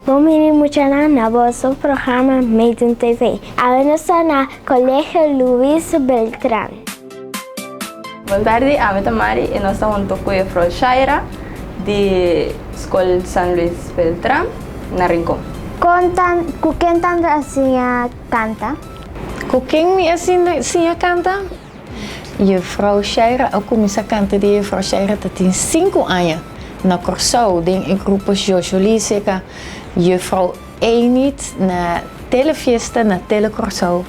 Bon bini muchanan na boso programa Meidun TV. Awe nos ta na Colegio Luis Beltran. Bon tardi, ami ta Mari y nos ta hunto cu juffrouw Shaira di School San Luis Beltran na Rincon. Con tan, cu ken tanto a siña canta? Cu ken mi a siña canta? Juffrouw Shaira a cuminsa canta di Juffrouw Shaira ta tin cinco aña na Corsou den e grupo Jojo Liseca. Juffrouw Enid na Telefiesta na Tele Corsou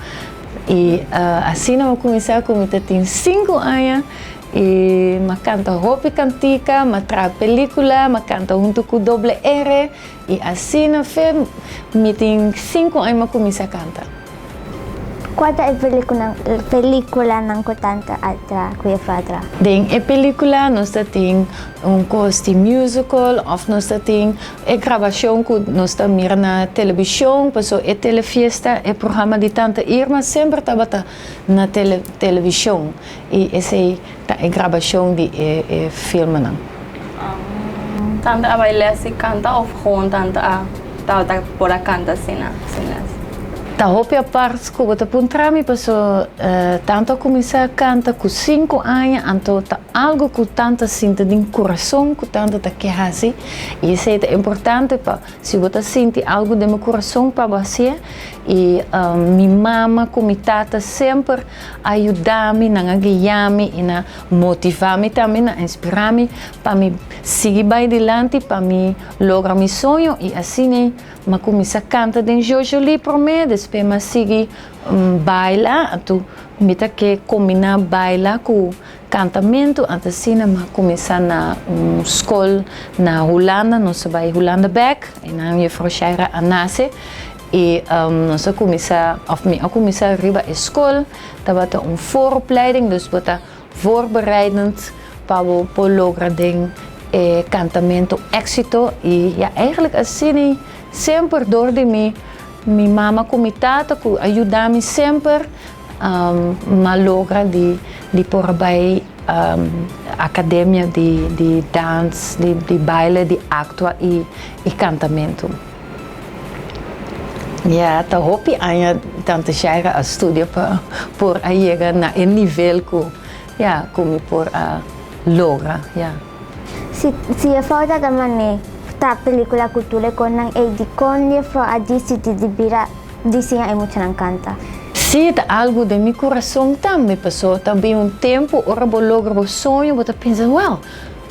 y asina mi a cuminsa cu mi ta tin cinco aña y mi a canta hopi cantica, mi a traha pelicula, mi a canta hunto cu Doble R y asina fe mi tin cinco aña mi a cuminsa canta. Kua ta e pelikulanan ku tanta a traha ku e fatra? Den e pelikula nos ta tin un kos di musical òf nos ta tin e grabashon ku nos ta mira na telebishon, pasobra e telefiesta, e programa di Tanta Irma semper tabata na telebishon i esei ta e grabashon di e filmnan. Tanta a bai les di kanta òf gewoon tanta a tabata por a kanta asina sin les? Ta hopi apart ku bo ta puntra mi paso tanta a kuminsá kanta ku sinku aña anto ta algu ku tanta sinti den kurason ku tanta ta ke hasi i esei ta importante pa si bo ta sinti algu den bo kurason pa bo hasié i mi mama ku mi tata semper a yuda mi nan a guia mi i nan Motivá mi tambe na inspirá mi pa mi sigui bai dilanti pa mi logra mi soño i asina m'a kuminsá kanta den Jojolí promé, despues m'a sigui baila, anto mi ta ke kombiná baila ku kantamentu, anto asina m'a kuminsá na un skol na Hulanda, nos a bai Hulanda bèk, einan juffrouw Shaira a nase i nos a kuminsá òf mi a kuminsá riba e skol. Tabata un vooropleiding, dus bo ta voorbereidend pa bo por logra den e kantamento éksito. I ya eigenlijk asina semper dor di mi, mi mama ku mi tata ku a yuda mi semper, m'a logra di di por a bai akademia di di dans, di di baile, di aktua i i kantamento. Ya ta hopi aña Tante Shaira a studia pa por a yega na e nivel ku ya ku mi por a logra ya. Si si juffrouw ta ta mane ta pelicula cu tur e connan ey dicon juffrouw a dicidi di bira di siña e muchanan canta? Si ta algo den mi curason tambe paso ta bin un tempo ora bo logra bo soño bo ta pensa well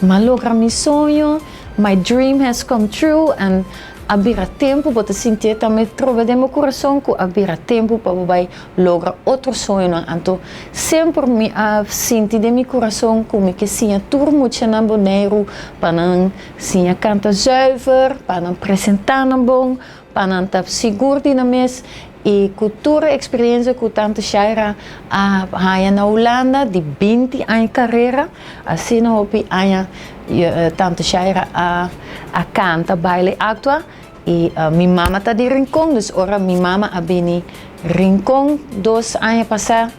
m'a logra mi soño My dream has come true and a bira tempu bo ta sintié tambe trobe den bo kurason ku a bira tempu pa bo bai logra otro soñonan. Anto semper mi a sinti den mi kurason ku mi ke siña tur muchanan Boneiru pa nan siña kanta zuiver, pa nan presentá nan bon, pa nan ta sigur di nan mes i ku tur e eksperensia ku tante Shaira a haña na Hulanda di binti aña karera, asina hopi aña tante Shaira a a kanta, baila i aktua i mi mama ta di Rincon, dus ora mi mama a bini Rincon dos aña pasá.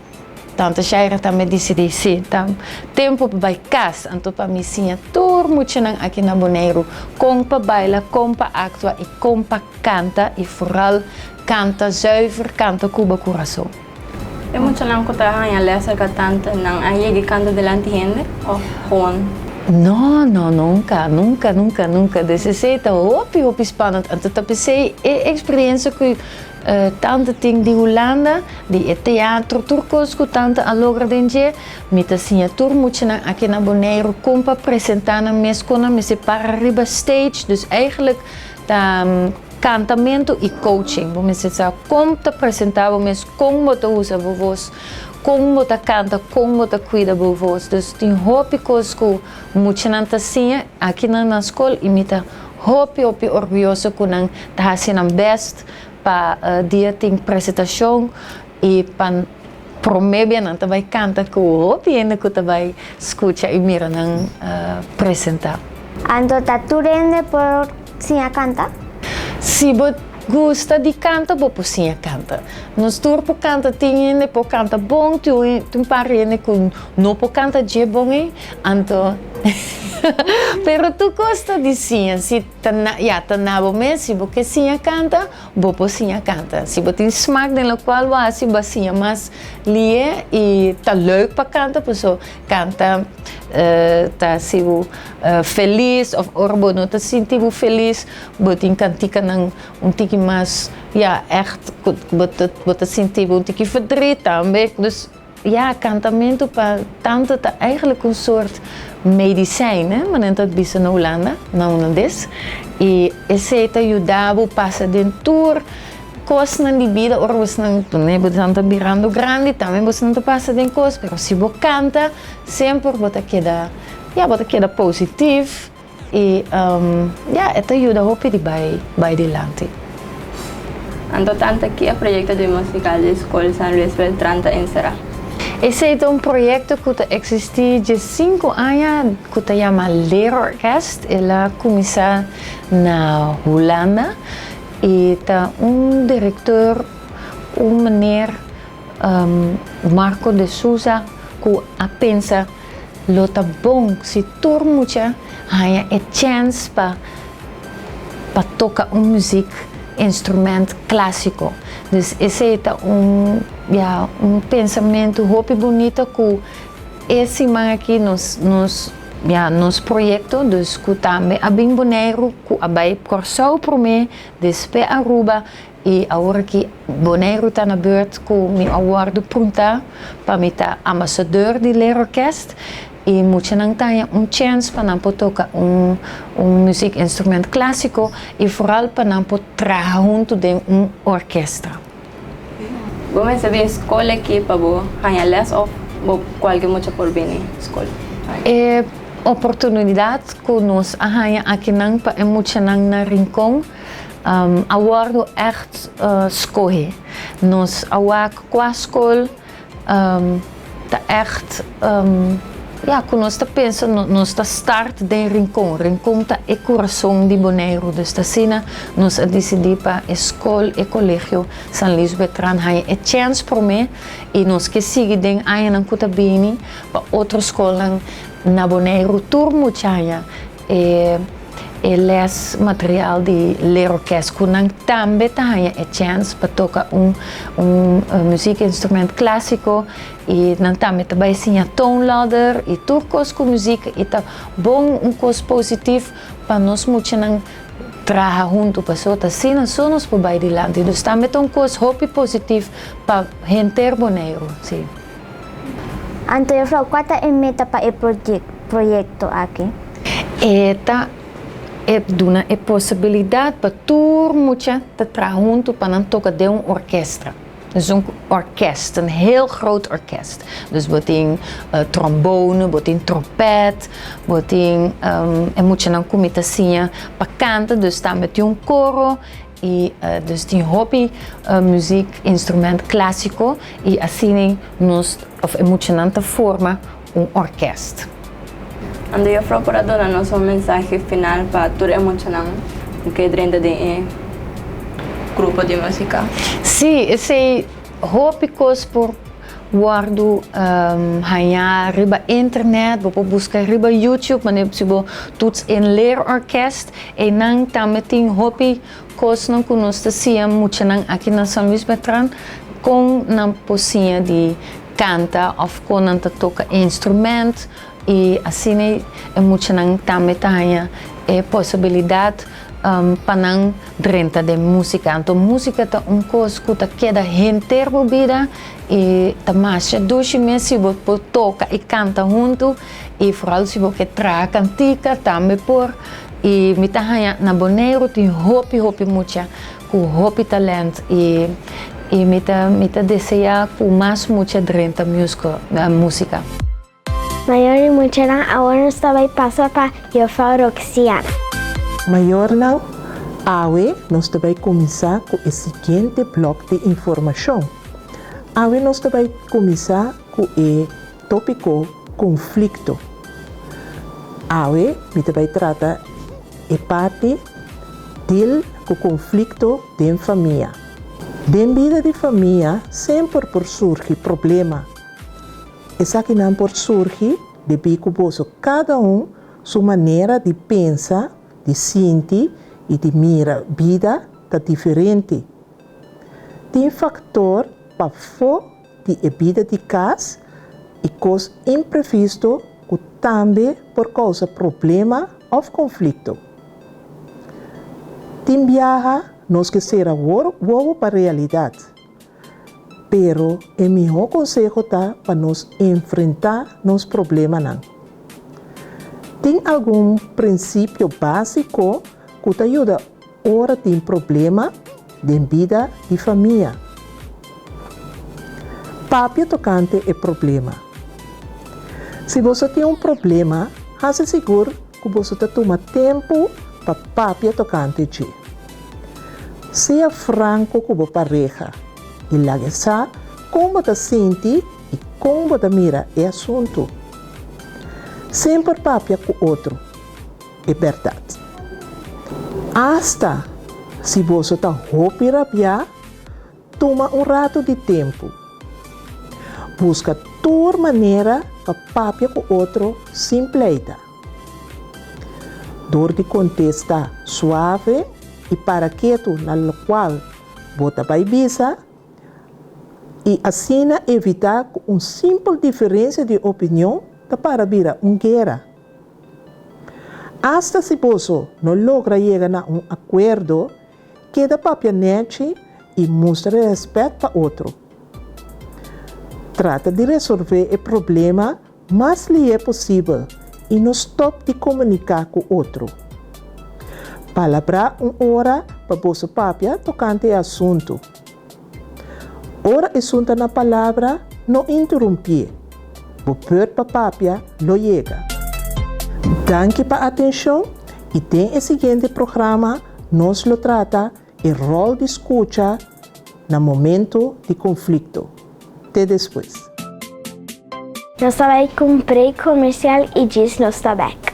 Tante Shaira tambe disidí, sí, ta tempu pa bai kas, anto pa mi siña tur muchanan aki na Boneiru kon pa baila, kon pa aktua i kon pa kanta i foral kanta zuiver, kanta ku bo kurason. E muchanan ku ta haña lès serka tante, nan a yega i kanta dilanti hende òf gewoon? No, no, nunka, nunka, nunka, nunka. Dus esei ta hopi, hopi spannend. Anto ta p'esei e eksperiencia ku Tante tin di Hulanda, di e teatro, tur kos ku tante a logra den dje. Mi ta siña tur muchanan aki na Boneiru kon pa presentá nan mes, kon nan mester para riba stage. Dus eigenlijk ta kantamentu i coaching. Bo mester sa kon ta presentá bo mes, kon bo ta usa bo vos, kon bo ta kanta, kon bo ta kuida bo vos. Dus tin hopi kos ku muchanan ta siña aki nan na skol i mi ta Hopi hopi orguyoso ku nan ta hasi nan best pa dia tin presentashon i pa prome bia nan ta bai kanta ku hopi hende ku ta bai skucha i mira nan presenta. Anto ta tur hende por siña kanta? Si bo gusta di kanta bo por siña kanta. Nos tur por kanta, tin hende por kanta bon, tin un par hende ku no por kanta dje bon ei, anto. Pero tur kos ta di siña. Si ta na, ya, ta na bo mes, si bo ke siña kanta, bo por siña kanta. Si bo tin smak den lokual bo hasi, bo a siña mas lihe i ta leuk pa kanta, paso kanta ta hasi bo felis òf ora bo no ta sinti bo felis, bo tin kantikanan un tiki mas, ya, ègt ku bo ta bo ta sinti bo un tiki verdriet tambe. Dus, ya, kantamentu pa tantu ta eigentlik un sort medisijn, hè, manera ta bisa na Hulanda, na hulandes. I esei ta yuda bo pasa den tur kosnan di bida ora bosnan, pone bosan ta birando grandi tambe bosnan ta pasa den kos, pero si bo kanta semper bo ta keda, ya, bo ta keda positif. I ya, e ta yuda hopi di bai bai dilanti. Anto tanta ki e proyekto di musikal di Skol San Luis Beltran ta enserá? Esei ta un proyekto ku ta eksistí dje sinku aña ku ta yama Leerorkest. El a kuminsá na Hulanda i ta un direktor, un meneer Marco de Souza ku a pensa Lo ta bon si tur mucha haña e chèns pa pa toka un muzik instrument klásiko. Dus esei ta un ya un pensamentu hopi bunita ku e siman aki nos nos ya nos proyekto dus ku tambe a bin Boneiru ku a bai Kòrsou promé despe Aruba I awor aki Boneiru ta na beurt ku mi a wòrdu prunta pa mi ta ambasador di Leerorkest i muchanan ta haña un chèns pa nan por toka un un muziek instrument klásiko i foral pa nan por traha huntu den un orkestra. Bo mester bin skol aki pa bo haña lès òf bo kualke mucha por bini skol? E oportunidat ku nos a haña akinan pa e muchanan na Rincon A wòrdu ègt skohe. Nos a wak kua skol ta ègt, ya, ku nos ta pensa nos ta start den Rincon. Rincon ta e kurason di Boneiru. Dus ta asina nos a disidí pa e skol, e kolegio San Luis Bertran haña e chèns promé i nos ke sigui den añanan ku ta bini pa otro skolnan na Boneiru tur mucha haña E e les material di leerorkest ku nan tambe ta haña e chèns pa toka un un muziekinstrument klásiko i nan tambe ta bai siña toonladder i tur kos ku muzik i ta bon un kos positif pa nos muchanan traha huntu pasobra ta asina so nos por bai dilanti dus tambe ta un kos hopi positif pa henter Boneiru si. Anto juffrouw, kua ta e meta pa e proyekto aki? E ta e duna e posibilidat pa tur mucha ta traha huntu pa nan toka den un orkestra. Dus un orkest, un heel groot orkest. Dus bo tin trombone, bo tin trompet, bo tin e muchanan ku mi ta siña pa kanta, dus tambe tin un koro. I dus tin hopi muziek instrument klasiko i asina nos of e muchanan ta forma un orkest. Anto juffrouw por a duna nos un mensahe final pa tur e muchanan ku ke drenta den e grupo di musika? Sí, esei hopi kos por Wòrdu hañá riba internet, bo por buska riba YouTube, manera si bo toets in leerorkest, einan tambe tin hopi kosnan ku nos ta siña muchanan aki na San Luis Bertran kon nan por siña di kanta òf kon nan ta toka instrument i asina e muchanan tambe ta haña e posibilidat pa nan drenta den músika. Anto músika ta un kos ku ta keda henter bo bida i ta masha dushi mes si bo por toka i kanta huntu i foral si bo ke traha kantika tambe por. I mi ta haña na Boneiru tin hopi hopi mucha ku hopi talènt i i mi ta mi ta deseá ku mas mucha drenta músika. Mayor di muchanan awor nos ta bai pasa pa Juffrouw Roxiana. Mayornan, awe nos ta bai kuminsá ku e siguiente blòk di informashon. Awe nos ta bai kuminsá ku e tópiko konflikto. Awe mi ta bai trata e parti dil ku konflikto den famia. Den bida di famia semper por surgi problema. Esakinan por surgi debí ku boso kada un su manera di pensa, di sinti i di mira bida ta diferente. Tin faktor pafó di e bida di kas i kos imprevisto ku tambe por kousa problema òf konflikto. Tin biaha nos ke sera wowo pa realidat, pero e mihó konseho ta pa nos enfrentá nos problemanan. Tin algun prinsipio básiko ku ta yuda ora tin problema den bida di famia. Papia tokante e problema. Si boso tin un problema, hasi sigur ku boso ta tuma tempu pa papia tokante dje. Sea franko ku bo pareha i laga e sa kon bo ta sinti i kon bo ta mira e asuntu. Semper papia ku otro e bèrdat. Asta si boso ta hopi rabiá, tuma un ratu di tempu. Buska tur manera pa papia ku otro sin pleita. Dor di kontesta suave i para ketu na lokual bo ta bai bisa i asina evitá ku un simpel diferensia di opinion ta para bira un guera. Asta si boso no logra yega na un akuerdo, keda papia nèchi i mustra rèspèt pa otro. Trata di resolvé e problema mas lihé posibel i no stòp di komuniká ku otro. Palabrá un ora pa boso papia tokante e asuntu. Ora esun ta na palabra, no interumpié. Bo beurt pa papia lo yega. Danki pa atenshon i den e siguiente programa nos lo trata e ròl di skucha na momento di konflikto. Te despues. Nos ta bai ku un break komersial i djis nos ta bèk.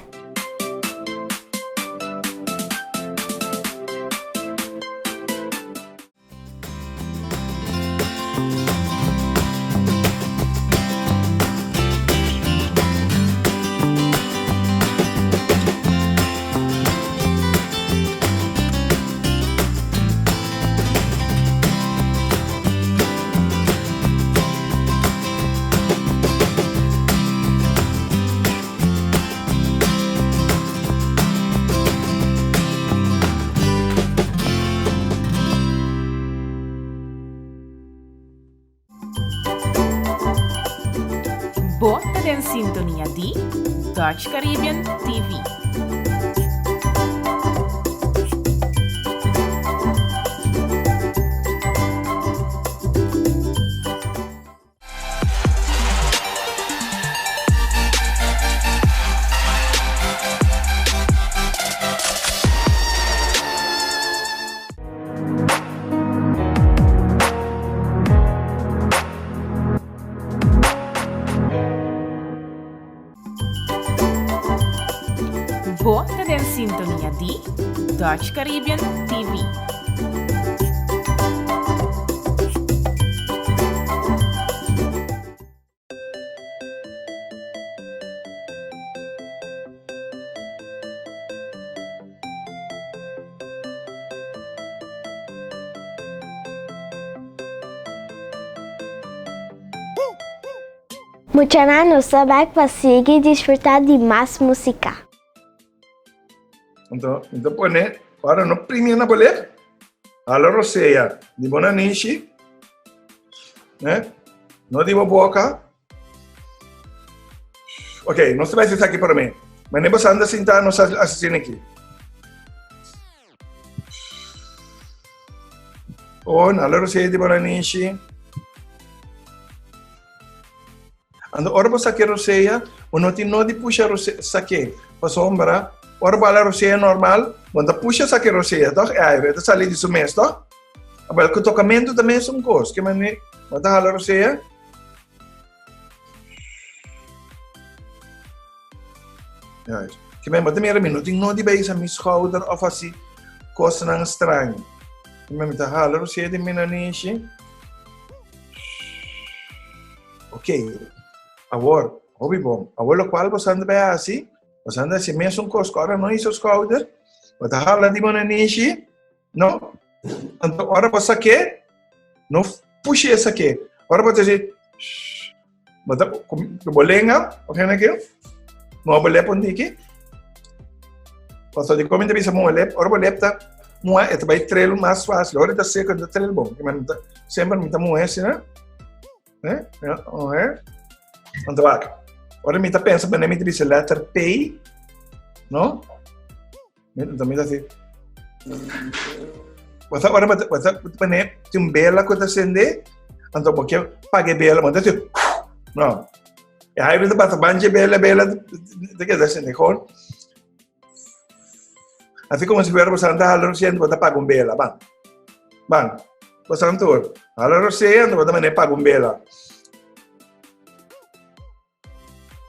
Bo ta den sintonia di Dutch Caribbean TV. Bo ta den sintonia di Dutch Caribbean TV. Muchanan nos ta bek pa sigui disfruta di mas musica. Anto, mi ta pone, ora no primi na bolet, hala rosea di bo nanishi, eh? No di bo boca. Ok, nos ta bai haci esaki para mi. Maar ne bo anda sinta, nos a haci aki. Oh, hala rosea di bo nanishi. Ando ora bo saque rosea, bo no tin no di pusha rosea, saque. Pasobra, ora bo ala rosea normal, bo ta pusha saque rosea, toch? E aire ta sali di su mes, toch? Abel, ku tokamento ta mesun kos. Ke mane, bo ta hala rosea. Juist. Ke men, bo ta mira mi no tin no di beisa mi schouder of asi kosnan straño. Ke men, mi ta hala rosea di mi nanishi. Ok, awor, hopi bon. Awor lokual bo san ta bai hasi? Bo anda hasi mesun kos ku ora no hizo skouder. Bo ta hala di bo nanishi, no? Anto ora bo sak'é, no push'é sak'é. Ora bo ta hasi, bo ta ku bo lenga, bo hende aki, muha bo lep un tiki. Pasobra di kon mi ta bisa muha lep, ora bo lep ta muha e ta bai trel mas fásil. Ora e ta seko e no ta trel bon. Semper mi ta muha asina. Eh? Ja, oh, eh? Want wak. Ora mi ta pensa wanneer mi ta bisa letter P, no? Mi ta mi ta si. Wata ora wata wata wanneer tin un bela ku ta sende, anto bo ke paga e bela, bo ta si. No. E hai ta pasa banje bela bela ta keda sende gewoon. Así como si fuera bosan ta hala rosea, bo ta paga un bela, ban. Ban. Bosan tur. Hala rosea, bo ta mane paga un bela.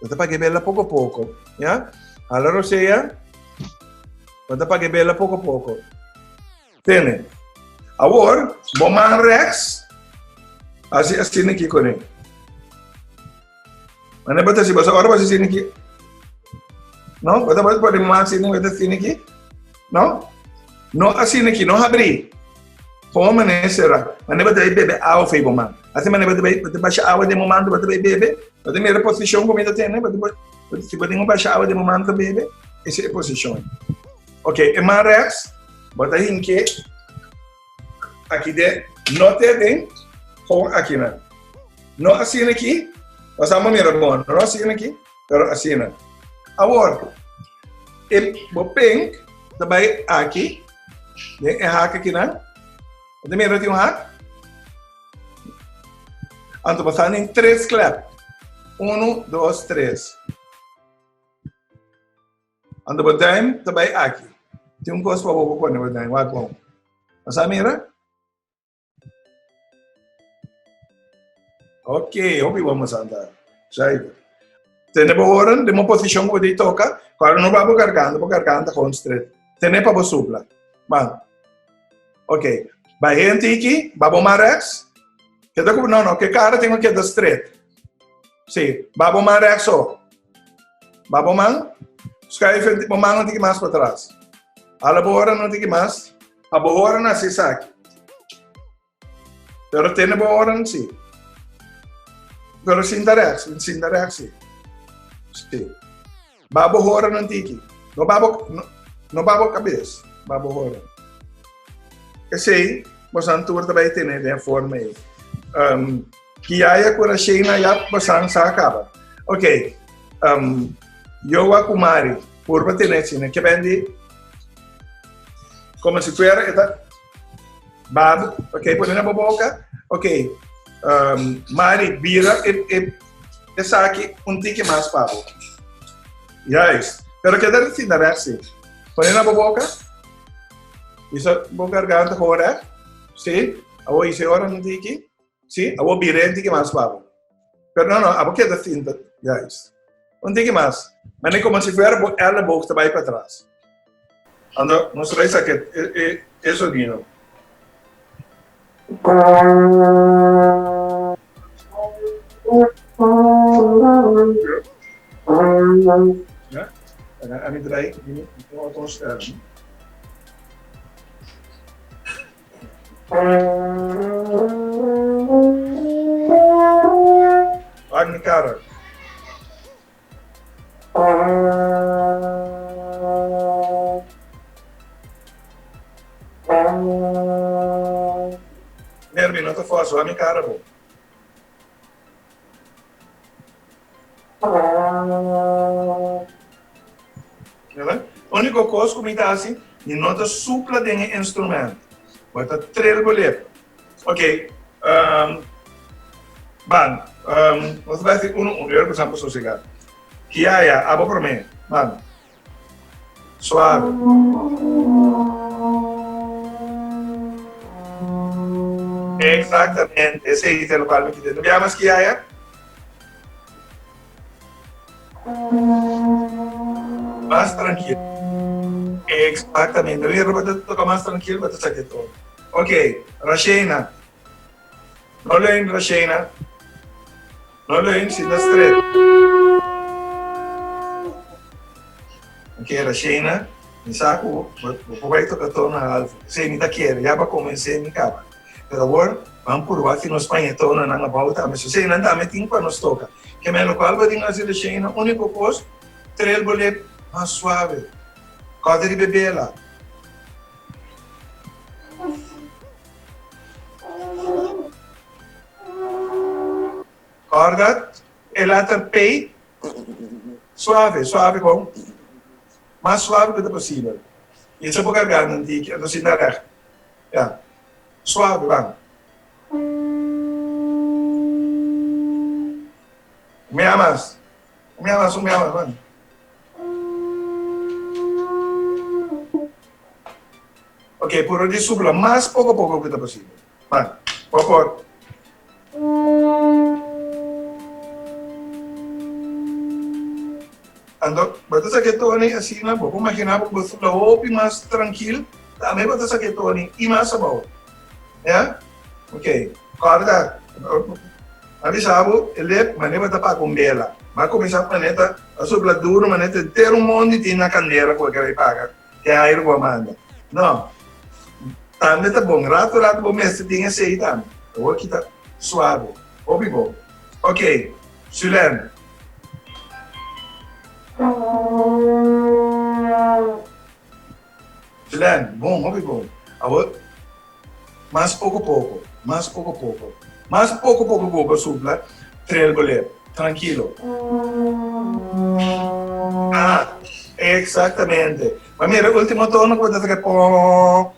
Bo ta paga e bela poco poco, ya? Hala rosea, bo ta paga e bela poco poco. Tene. Awor, bo man rechts, hasi asina aki kuné. Mane bo ta hasi, ora bo hasi asina aki, no? Bo ta pone man asina, bo ta asina aki, no? No asina aki, no habrí. Komo mane sera? Mane bo ta bai bebe awa for bo man. Asina mane bo ta bai, bo ta basha awa den bo man, bo ta bai bebe. Bo ta mira posishon ku mi ta tene, bo ta, si bo tin ku basha awa den bo man ta bebe, esa e posishon. Ok, e man rechts. Bo ta hinke aki den, no te den, gewoon aki nan. No asina aki, bo sa mira bon, no asina aki, pero asina. Awor, e bo pink ta bai aki, den e hak aki nan. Bo ta mira tin un hak? Anto bo sa den tres klep. Uno, dos, tres. Anto bo duim ta bai aki. Tin un kos pa bo por pone bo duim. Wak bon. Bo sa mira? Ok, hopi bon bo sa anda. Zuiver. Tene bo horen den bo posishon ku bo di toka, ku no ba bo garganta, bo garganta gewoon stret. Tene pa bo supla. Ban. Ok. Bai heen tiki, ba bo man rechts. Keda ku, no, no, ke kara tin ku keda stret. Si, ba bo man rechts so. Ba bo man, schuif bo man un tiki mas patras. Hala bo oren un tiki mas. Pa bo oren hasi esaki. Pero tene bo oren si. Pero sinta rechts, sinta rechts si. Si. Ba bo oren un tiki. No ba bo, no, no ba bo kabes, ba bo oren. Esei, bosan tur ta bai tene den forma ei. Um, Kiaya ku Rashena ya bosan sa kaba. Ok, um, Joa ku Mari, purba tene asina. Ke bendi? Como si fuera eta bab, ok, pone na bo boca. Ok, um, Mari, bira e, e, esaki un tiki mas pa bo. Juist. Pero keda asina recht si. Pone na bo boca. Isa bo garganta gewoon recht. Si. Awo ise ora un tiki. Sí, abo bira un tiki mas pa bo. Pero no, no, abo keda sinta, juist. Un tiki mas. Mane como si fuera bo elleboog ta bai patras. Ando, nos trae sa ke e, e, e sonido. Ja, en ami draai, mi otro sterren. Wak mi kara. Mervin, no ta fos, wak mi kara bo. Úniko kos ku mi ta hasi, mi no ta supla den e instrument. Bo ta trel bo lep. Ok, um, ban, um, nos ta bai hasi unu unu, yo por sosegá. Kiaya, abo promé, ban. Suave. Exactamente, esei ta locual mi kite. No bia mas kiaya? Mas tranquilo. Exactamente. Mira, bo ta toca mas tranquilo, bo ta saca todo. Ok, Rashena. No leun, Rashena. No leun, si ta stret. Mi kere Shayna, mi sa ku bo por bai toka tono haltu. Esei mi ta kere, ya bo a komens'é mi kaba. Pero awor ban purba si nos paña e tononan abou tambe. So eseinan tambe tin pa nos toka. Ke men lokual bo tin hasi Shayna, úniko kos, trel bo lep mas suave. Kòrda riba e bela. Kòrda e letter P suave, suave kon mas suave ku ta posibel. I esei bo garganta un tiki, anto sinta règt. Ya, suave ban. Un mia mas, un mia mas, un mia mas, ban. Ok, puru di supla mas poko poko ku ta posibel. Ban, bo por. Anto, bo ta sa ke Tony asina, bo por maginá bo ku bo supla hopi mas trankil, tambe bo ta sa ke Tony i mas abou. Ya? Ok, kòrda, a bisa bo, e lep manera bo ta paga un bela. Bo a kuminsá manera ta supla duru, manera ta henter un mondi tin na kandela ku bo kere paga. E aire ku a manda. No. Tambe ta bon. Rato rato bo mester tin esei tambe. Awor ki ta suave. Hopi bon. Ok. Sulen. Sulen, bon, hopi bon. Awor, mas poko poko. Mas poko poko. Mas poko poko ku bo supla, trel bo lep. Trankilo. Ah, exactamente. Ma mira e ultimo tono ku bo ta toka poo,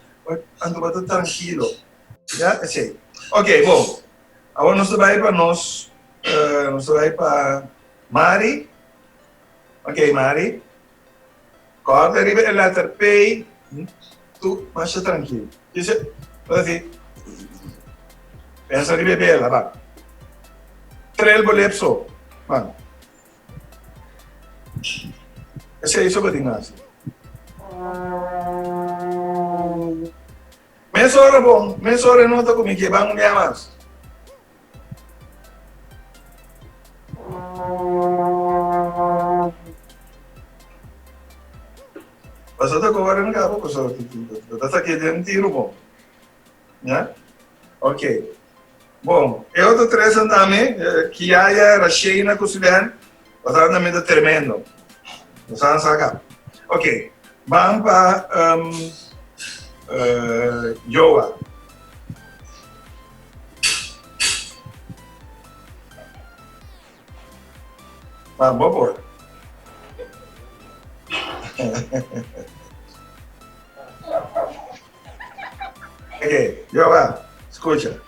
anto bo ta trankilo. Ya, esei. Ok, bon. Awor nos ta bai pa nos, nos ta bai pa Mari. Ok, Mari. Kòrda riba e lèter P, tu masha trankil. Dice, bo ta di, pensa riba e bela, ban. Trel bo lep so, ban. Esei so bo tin hasi. Mesora bon, mesora e nota ku mi ke ban un bia mas. Paso ta kore no kaba paso bo ta saki den tiro bon. Ya? Ok. Bon, e otro tres andame, Kiaya, Rashena ku Sulen, paso andame ta tremendo. Nos a saka. Ok. Ban pa um, uh, Joa. Ma bo por. Ok, Jehová, skucha.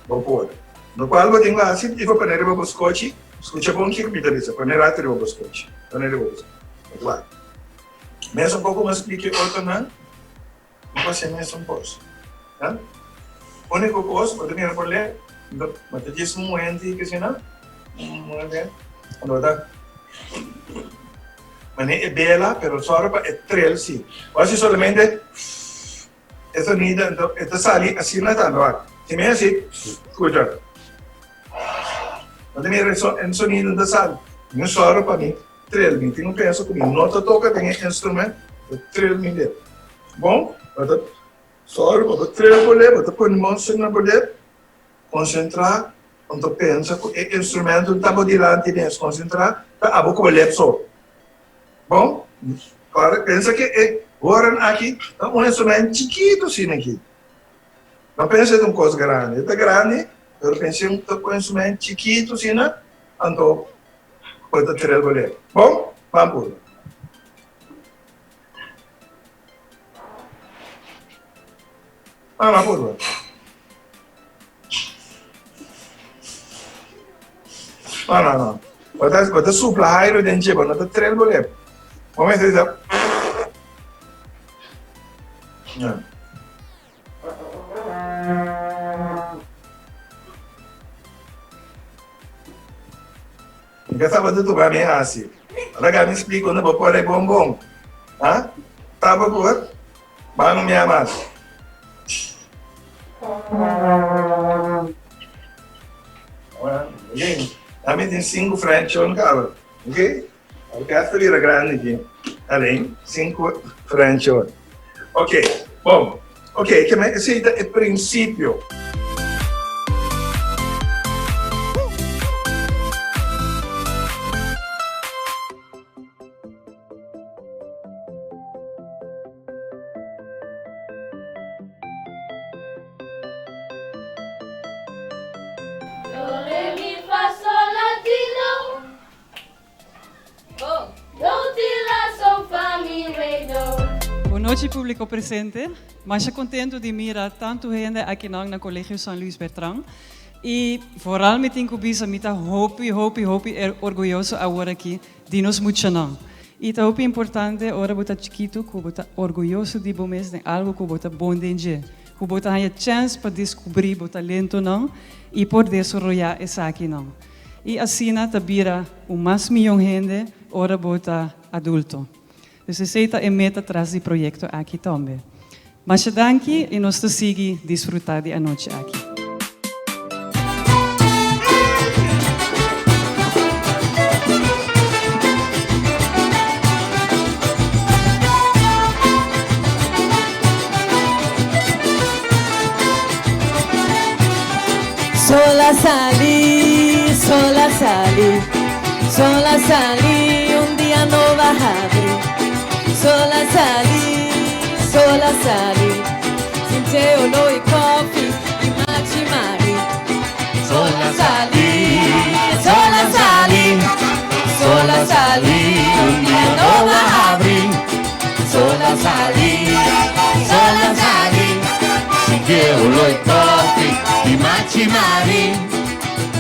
Bo por. No kual bo tin ku hasi, i bo pone riba bo skochi, skucha bon kiko mi ta bisa, pone rato riba bo skochi, pone riba bo skochi. Wak. Mesun poko mi splika e otronan. Bo hasi e mesun kos. Ya? Úniko kos, bo ta mira por lei, bo ta djis un muhente ki asina, un muhente, bo ta mane e bela, pero sòru pa e trel si. Bo hasi solamente e sonido, anto e ta sali asina tambe, wak. Si mi hasi, skucha. Bo ta mira e sonido ta sali. Mi sòru pa mi Tril mi tin un pensa ku mi no ta toka den e instrument, ta tril mi lep. Bon, bo ta sòru pa bo tril bo lep, bo ta pone mon sin na bo lep, konsentrá, anto pensa ku e instrumento ta bo dilanti mes, konsentrá ta abo ku bo lep so. Bon, ora pensa ke e horen aki ta un instrument chikitu asina aki. No pensa e ta un kos grandi, e ta grandi, pero pensa e ta un instrument chikitu asina, anto Bo ta tira el bolet. Bon, ban purba. Ban, ban purba. No, no, no. Bo ta, bo ta supla aire den dje, bo no ta tira el bolet. Bo mester bisa. Ja. Mi ka saba tutu ba mi hasi. Ora ka mi splika unda bo por e bon bon. Ha? Taba por? Ba no mi mas. Ami tin sinku French on kaba. Ok? Orkesta bira grandi aki. Alleen, sinku French horn. Ok, bon. Ok, ke men esei ta e prinsipio. Do, re, mi, fa, sol, la, ti, do. Do, ti, la, sol, fa, mi, re, do. Bon nochi publico presente. Masha contento di mira tanto hende akinan na Colegio San Luis Bertran. Y vooral mi tin cu bisa mi ta hopi hopi hopi orguyoso awor aki di nos muchanan. Y ta hopi importante ora bo ta chikito cu bo ta orguyoso di bo mes den algo cu bo ta bon den dje. Cu bo ta haya chens pa descubri bo talentonan y por desaroya esakinan. Y asina ta bira un mas miyon hende ora bo ta adulto. Dus esey ta e meta tras di proyecto aki tambe. Masha danki y nos ta sigui disfruta di anochi aki. Sol a sali, sol a sali, sol a sali, un dia nobo a habri. Sol a sali, sol a sali, sinti e oló di kofi i Machi Mari. Sol a sali, sol a sali, sol a sali, un dia nobo a habri. Sol a sali, sol a sali, sinti e oló di kofi i Machi Mari.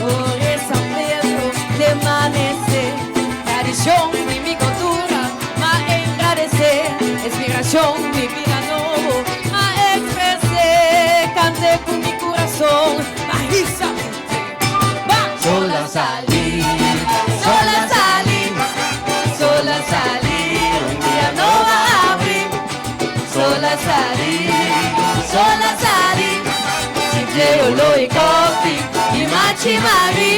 Ora San Pedro ta amanesé, tradishon di mi kultura, m'a agradesé, inspirashon di bida nobo, m'a ekspresé, kant'é ku mi kurason, m'a hisa Sol a sali, sol a sali, sol a sali, un dia nobo a habri. Sol a sali, sol a sali, sinti e oló di kofi i Machi Mari.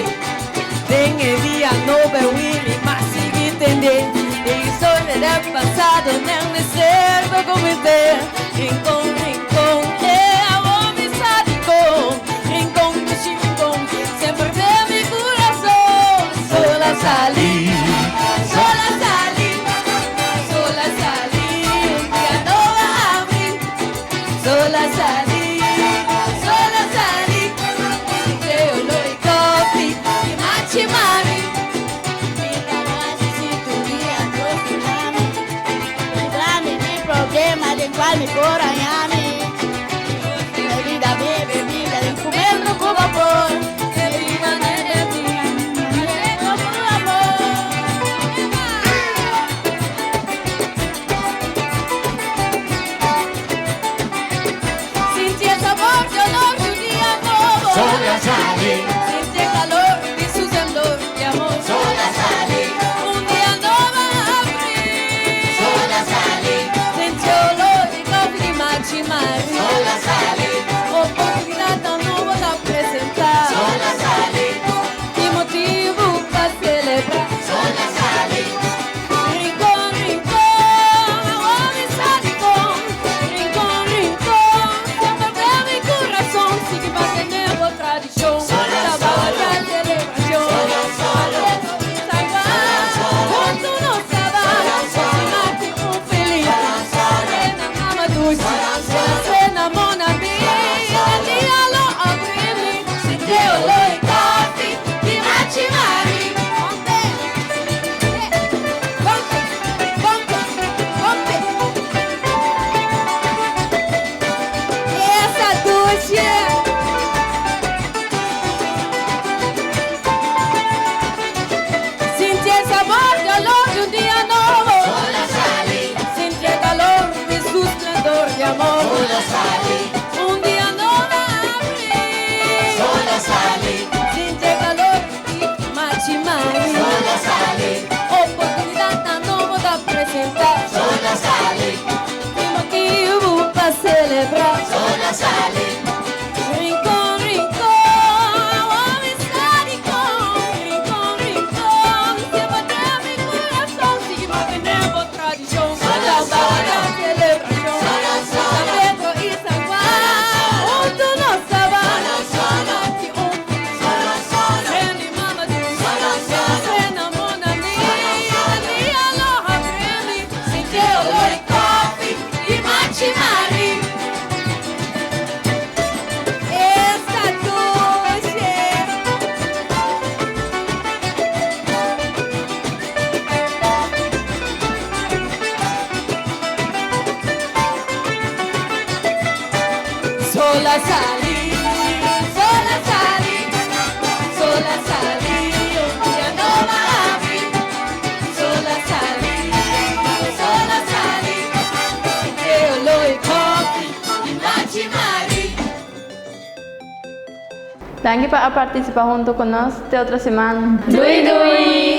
Den e dia nobo wiri m'a sigui tende, e historia di pasado den deserto komete. Rincon, Rincon, e awor mi sa dikon. Rincon, dushi Rincon, semper den mi kurason. Sol a sali, sol a sali, sol a sali, un dia nobo a habri. Sol a sali, sol a sali, sinti e oló di kofi i Machi Mari. Problema den kual mi por hañami. Bebida, bebida, den kumendo ku vapor. Bebida, bebida, ku amor. Sinti e sabor di olor di un dia nobo. Sol a sali. Sinti e kalor di su temblor di amor. Sol a sali. Un dia nobo a habri. Sol a sali. Sinti e oló di kofi di Machi Mari. Sol a sali. Oportunidat nobo ta presentá. Sol a sali. I motibu pa selebrá. Sol a sali. Rincon, Rincon, awor mi sa dikon. Rincon, Rincon, semper den mi kurason. Sigui mantené bo tradishon. Sol a Tabata selebrashon. Sol a Huntu nos ta bai. Mati un felis. Sena mama dushi. Sena mona mi. Dia lo habri. Sinti e oló di kofi i Machi Mari. Ponte. Ponte. Ponte. Ponte. Esta dushi. Sinti e sabor di olor di un dia nobo. Sol a sali. Sinti e kalor di su splendor di amor. Sol a sali. Un dia nobo a habri. Sol a sali. Sinti e kalor di Machi Mari. Sol a sali. Oportunidat nobo ta presentá. Sol a sali. I motibu pa selebrá. Sol a sali. Rincon, Rincon, awor mi sa dikon. Rincon, Rincon, semper den mi kurason. Solo a sali, solo a sali, solo a sali, un dia no va habri. Solo a sali, solo a sali, e oló di koffie i Machi Mari. Danki pa partisipá huntu ku nos. Te otro siman. Doei doei!